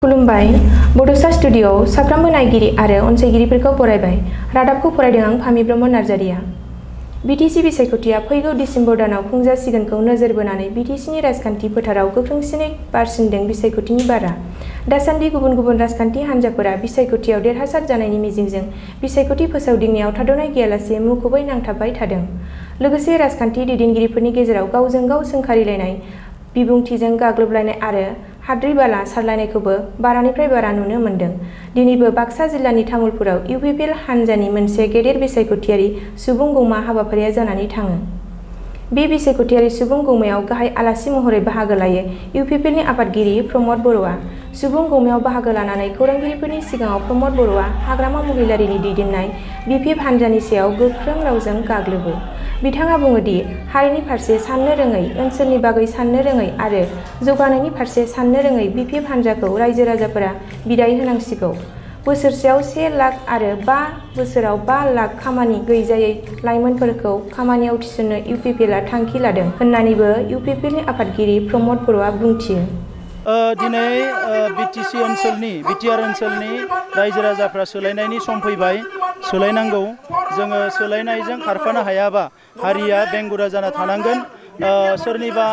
खुलुमबाय बड'सा स्टुडिय'आव साफ्रोमबो नायगिरि आरो अनसायगिरिफोरखौ बरायबाय। रादाबखौ फरायदों आं फामि ब्रह्म नार्जारिया। बिटिसि बिसायख'थिया फैगौ डिसेम्बर दानाव खुंजासिगोनखौ नोजोर बोनानै बिटिसिनि राजखान्थि फोथाराव गोख्रोंसिनै बारसिनदों बिसायख'थिनि बारा। दासान्दि गुबुन गुबुन राजखान्थि हान्जाफोरा बिसायख'थियाव देरहासार जानायनि मिजिंजों बिसायख'थि फोसावदिंनायाव थाद'नाय गैयालासे मुखुबै नांथाबबाय थादों। लोगोसे राजखान्थि दैदेनगिरिफोरनि गेजेराव गावजों गाव सोंखारिलायनाय, बिबुंथिजों गाग्लोबलायनाय आरो हाद्रि बाला सारलायनायखौबो बारानिफ्राय बारा नुनो मोन्दों। दिनैबो बाक्सा जिल्लानि तामुलपुराव इउपिपिएल हान्जानि मोनसे गेदेर बिसायख'थियारि सुबुं गौमा हाबाफारिया जानानै थाङो। बे बिसायख'थियारि सुबुं गौमायाव गाहाय आलासि महरै बाहागो लायो इउपिपिएलनि आफादगिरि प्रमद बर'आ। सुबुं गौमायाव बाहागो लानानै खौरांगिरिफोरनि सिगाङाव प्रमद बर'आ हाग्रामा महिलारिनि दैदेननाय बिपिएफ हान्जानि सायाव गोख्रों रावजों गाग्लोबो। बिथाङा बुङो दि हारिनि फारसे साननो रोङै, ओनसोलनि बागै साननो रोङै आरो जौगानायनि फारसे साननो रोङै बिपिएफ हान्जाखौ रायजो राजाफोरा बिदाय होनांसिगौ। बोसोरसेयाव 1 लाख आरो 5 बोसोराव 5 लाख खामानि गैजायै लाइमोनफोरखौ खामानियाव थिसननो इउपिपिएलआ थांखि लादों होन्नानैबो इउपिपिएलनि आफादगिरि प्रमद बर'आ बुंथियो। दिनै बिटिसि ओनसोलनि बिटिआर ओनसोलनि रायजो राजाफ्रा सोलायनायनि सम फैबाय। सोलायनांगौ। जोङो सोलायनायजों खारफानो हायाबा हारिया बेंगुरा जाना थानांगोन। सोरनिबा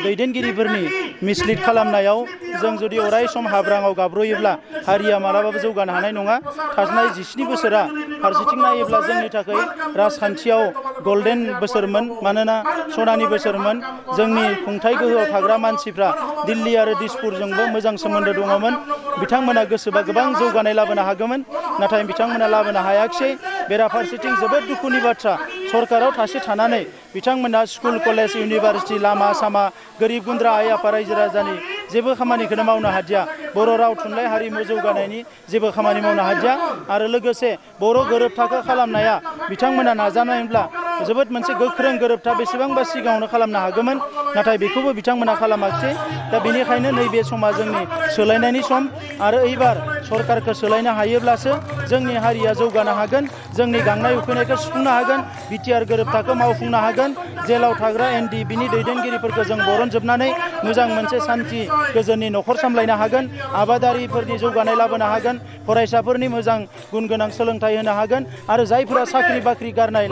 दैदेनगिरिफोरनि मिसलिड खालामनायाव जों जुदि अराय सम हाब्राङाव गाब्र'योब्ला हारिया मालाबाबो जौगानो हानाय नङा। थांनाय 17 बोसोरा फारसेथिं नायोब्ला जोंनि थाखाय राजखान्थियाव गल्डेन बोसोरमोन, मानोना सनानि बोसोरमोन। जोंनि खुंथाय गोहोआव थाग्रा मानसिफ्रा दिल्ली आरो दिसपुरजोंबो मोजां सोमोन्दो दङमोन। बिथांमोना गोसोबा गोबां जौगानाय लाबोनो हागौमोन, नाथाय बिथांमोना लाबोनो हायाखिसै। बेराफारसेथिं जोबोद दुखुनि बाथ्रा, सरकाराव थानानै बिथांमोना स्कुल, कलेज, इउनिभारसिटि, लामा सामा, गोरिब गुन्द्रा आइ आफा रायजो राजानि जेबो खामानिखौनो मावनो हादिया। बर' राव थुनलाइ हारिमु जौगानायनि जेबो खामानि मावनो हादिया। आरो लोगोसे बर' गोरोबथाखौ खालामनाया बिथांमोना नाजानायब्ला जोबोद मोनसे गोख्रों गोरोबथा बेसेबांबा सिगाङावनो खालामनो हागौमोन, नाथाय बेखौबो बिथांमोना खालामाखिसै। दा बेनिखायनो नैबे समा जोंनि सोलायनायनि सम आरो एबार सरकारखौ सोलायनो हायोब्लासो जोंनि हारिया जौगानो हागोन, जोंनि गांनाय उखैनायखौ सुफुंनो हागोन, बिटिआर गोरोबथाखौ मावफुंनो हागोन। जेलाव थाग्रा एनडिएफबिनि दैदेनगिरिफोरखौ जों बरनजोबनानै मोजां मोनसे सान्थि गोजोननि न'खर सामलायनो हागोन, आबादारिफोरनि जौगानाय लाबोनो हागोन, फरायसाफोरनि मोजां गुन गोनां सोलोंथाइ होनो हागोन आरो जायफोरा साख्रि बाख्रि गारनाय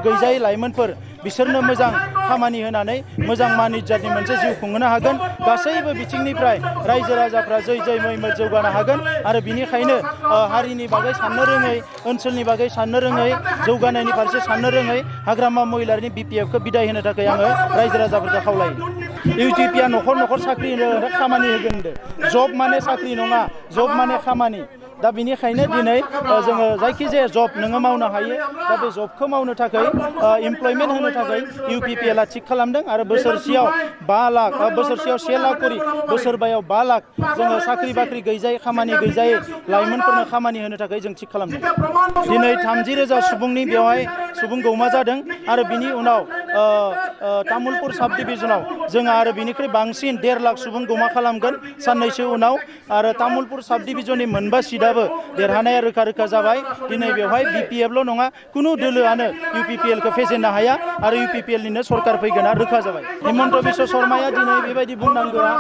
गैजायै लाइमोनफोर बिसोरनो मोजां खामानि होनानै मोजां मान इज्जतनि मोनसे जिउ खुंहोनो हागोन। गासैबो बिथिंनिफ्राय रायजो राजाफ्रा जै मै जौगानो हागोन। आरो बिनिखायनो हारिनि बागै साननो रोङै, ओनसोलनि बागै साननो रोङै, जौगानायनि फारसे साननो रोङै हाग्रामा महिलारिनि बिपिएफखौ बिदाय होनो थाखाय आङो रायजो राजाफोरखौ खावलायो। इउटिपिआ न'खर न'खर साख्रि खामानि होगोन होनदों। जब माने साख्रि नङा, जब माने खामानि। दा बिनिखायनो दिनै जोङो जायखिजाया जब नोङो मावनो हायो। दा बे जबखौ मावनो थाखाय इमप्लयमेन्ट होनो थाखाय इउपिपिएलआ थिग खालामदों आरो बोसोरसेयाव 1 लाख करि बोसोरबायाव 5 लाख जोङो साख्रि बाख्रि गैजायै, खामानि गैजायै लाइमोनफोरनो खामानि होनो थाखाय जों थिग खालामदों। दिनै 30,000 सुबुंनि बेवहाय सुबुं गौमा जादों आरो बिनि उनाव तामुलपुर साब डिभिजनाव जोङो आरो बिनिख्रुइ बांसिन 1.5 लाख सुबुं गौमा खालामगोन साननैसो उनाव। आरो तामुलपुर साब डिभिजननि मोनबा सिटआबो देरहानाया रोखा रोखा जाबाय। दिनै बेवहाय बिपिएफल' नङा, कुनु दोलोआनो इउपिपिएलखौ फेजेननो हाया आरो इउपिपिएलनिनो सरकार फैगोना रोखा जाबाय। हिमन्त बिश्व शर्माया दिनै बेबायदि बुंनांगौआ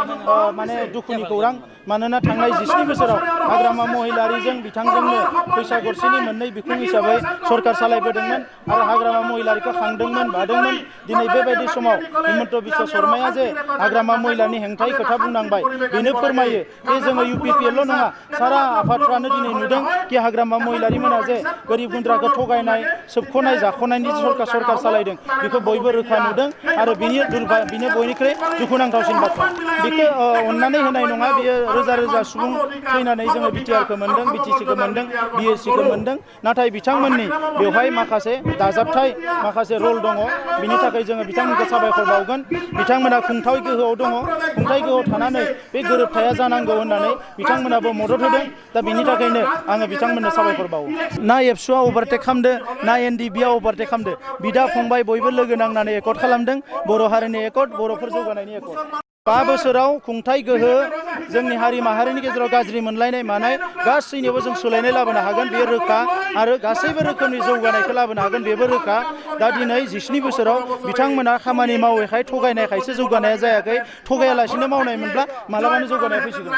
माने दुखुनि खौरां, मानोना थांनाय 17 बोसोराव हाग्रामा महिलारिजों बिथांजोंनो फैसा गरसेनि मोननै बिखुं हिसाबै सरकार सालायबोदोंमोन आरो हाग्रामा महिलारिखौ खांदोंमोन, बादोंमोन। दिनै बेबायदि समाव हिमन्त बिश्व शर्माया जे हाग्रामा महिलारिनि हेंथायै खोथा बुंनांबाय, बेनो फोरमायो जे जोङो इउपिपिएलल' नङा, सारा आफादफ्रानो दिनै नुदों कि हाग्रामा महिलारिमोना जे गोरिब गुन्द्राखौ थगायनाय, सोबख'नाय, जाख'नायनि सरकार सालायदों, बेखौ बयबो रोखा नुदों। आरो बेनो बयनिख्रुइ दुखुनांथावसिन बाथ्रा। बेखौ अननानै होनाय नङा। बेयो रोजा रोजा सुबुं थैनानै जोङो बिटिआरखौ मोन्दों, बिटिसिखौ मोन्दों, बिएससिखौ मोन्दों। नाथाय बिथांमोननि बेवहाय माखासे दाजाबथाय, माखासे रल दङ। बिनि थाखाय जोङो बिथांमोनखौ साबायखर बावगोन। बिथांमोना खुंथाय गोहोआव दङ, खुंथाय गोहोआव थानानै बे गोरोबथाया जानांगौ होननानै बिथांमोनाबो मदद होदों। दा बिनि थाखायनो आङो बिथांमोननो साबायखर बावो। ना एबसुआ अभारटेक खालामदो, ना एनडिएफबिआ अभारटेक खालामदो। बिदा फंबाय बयबो लोगो नांनानै एकर्ड खालामदों। बर' हारिनि एकर्ड, बर'फोर जौगानायनि एकर्ड। 5 बोसोराव खुंथाय गोहो जोंनि हारि माहारिनि गेजेराव गाज्रि मोनलायनाय मानाय गासैनिबो जों सोलायनाय लाबोनो हागोन बे रोखा आरो गासैबो रोखोमनि जौगानायखौ लाबोनो हागोन बेबो रोखा दा दिनै 17 बोसोराव बिथांमोना खामानि मावैखाय थगायनायखायसो जौगानाया जायाखै थगायालासिनो मावनायमोनब्ला मालाबानो जौगानाया फैसिगोन